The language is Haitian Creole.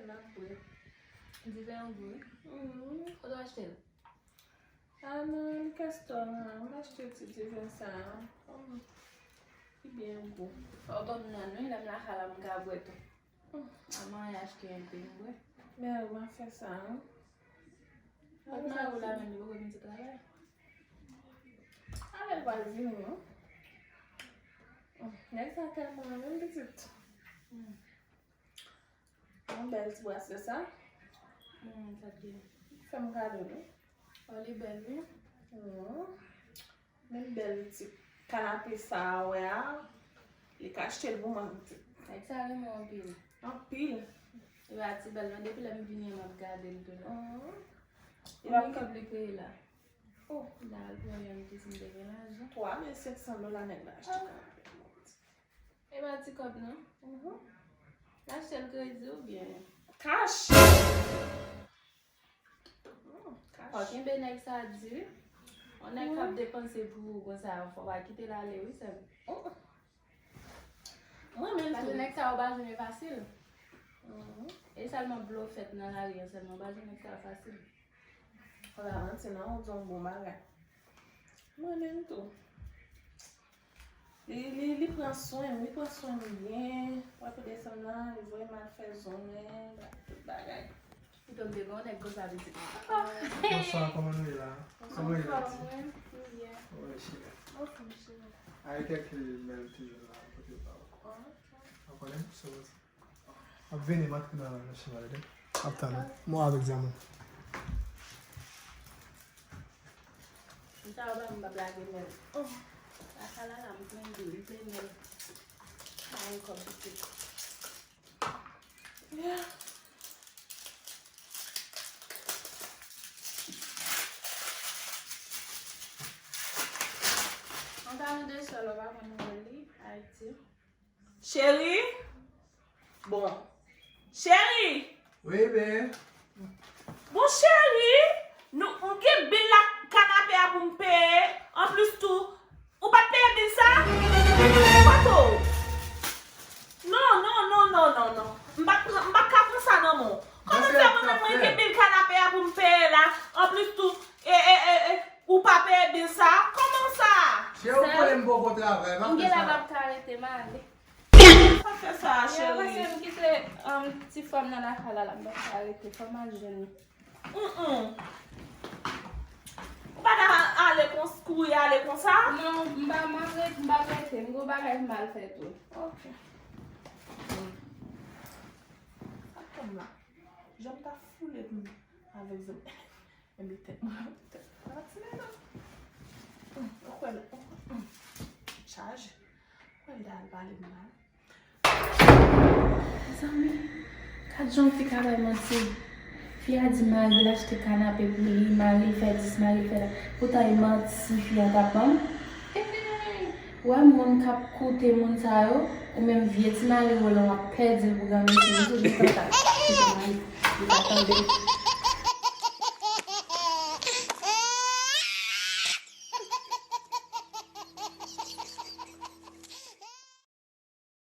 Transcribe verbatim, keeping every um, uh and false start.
N ap bwè. Diven an gou wi. Mhm. Kote w achte l? A nan likestò an, m achte ti diven sa a. Kòm li byen gou. Fò w ban m nan wi, lè m lakay la m ka bwè tou. Manman achte enpe m bwè. Men w a fè sa a. Kot mari w la menm, li poko vin sot travay? Ale l pral vini non. Nèg sa tèlman renmen m pitit. Yon bèl ti brasle sa. Hmm, sa t gen. Fè m kado li. Oh, li bèl wi. Hmm. Men bèl ti kanape sa a wè a. Li ka achte l pou mwen pitit. Nèg sa renmen w anpil. Anpil. Li pa ti bèl non, depi lè m vini an m ap gade l tou la. Hmm. Konbyen kòb li peye la? Oh, m ta al pran yonn tou si m te gen lajan. Twa mil senk san dola nèg la achte kanape pou mwen pitit. E pa ti kòb non. Mhm. L achte l kredi oubyen? Kach. Hmm, kach. Fò kenbe nèg sa di wi. Yon nèg k ap depanse pou ou konsa, fò pa kite l ale wi sè m. Mwen menm tou. Paske nèg sa yo pa jwenn yo fasil. Mhm. E sèlman blofèt nan lari an sèlman, yo pa jwenn nèg sa yo fasil. Fò pa manti non, ou di yon bon bagay. Mwen menm tou. Li, li, li pran swen m, li pran swen m byen. Wè pou desanm nan, li voye m al fè zon mwen, tout bagay. Li tonbe bon nèg konsa pitit. Bonswa, kòman nou ye la? Kòman ye la ti? Wi, cheri. Ay kèk bèl ti jèn la, kote pa ou. Ou konnen, se konsa. Ap vini, m antre nan, nan chema la, tande. Ap tann ou. Mwen avèk zanmi. Sa yo ba m, m p ap lage mèl. Oh, lakay la la, m plen dlo, m plen mèl. Mwen kòb pitit. Yeah. Mwen pa nan de sèl, ou pa konn wè li, Ayiti. Cheri? Bon. Cheri! Wi, bebe. Bon, cheri, nou, m gen bil la kanape a pou m peye. Anplis tou, ou pa t peye bil sa? Kote w? Non, non, non, non, non, non. M pa t pran, m pa t ka pran sa nan men w. Kòman sa mwen menm mwen gen bil kanape a pou m peye la? Anplis tou, e, e, e, e, ou pa peye bil sa? Kòman sa? Cheri, ou konnen m poko travay, m ap fè sa. M gen la m ap ka rete, m ale. Sa fè sa, cheri? Paske m kite, um, ti frè m nan lakay la, la, m pa ka rete, fò m al jwenn li. Mm, mm. Ou pa ta ale kons-, kouri ale konsa? Non, m pa, m ap rete, m p ap rete, m gon bagay m al fè tou. Ok. Sa konn la. Jan m ta foule m avèk zòt. Enben tèt mwen, tèt mwen pa ti mennen. Hum, ou kwè l, hum, chaje. Ou kwè l ta al pale m mal. Mezanmi, gad jan yon fi ka bay manti. Fi a di mari l achte kanape pou li, mari l fè dis, mari l fè dat. Poutan e manti fi a t ap ban m. Hey! Wè moun k ap koute moun sa yo, ou menm vye ti mari w lan w ap pèdi l pou granmesi, ou toujou kontan. Kite mari, li pa tande.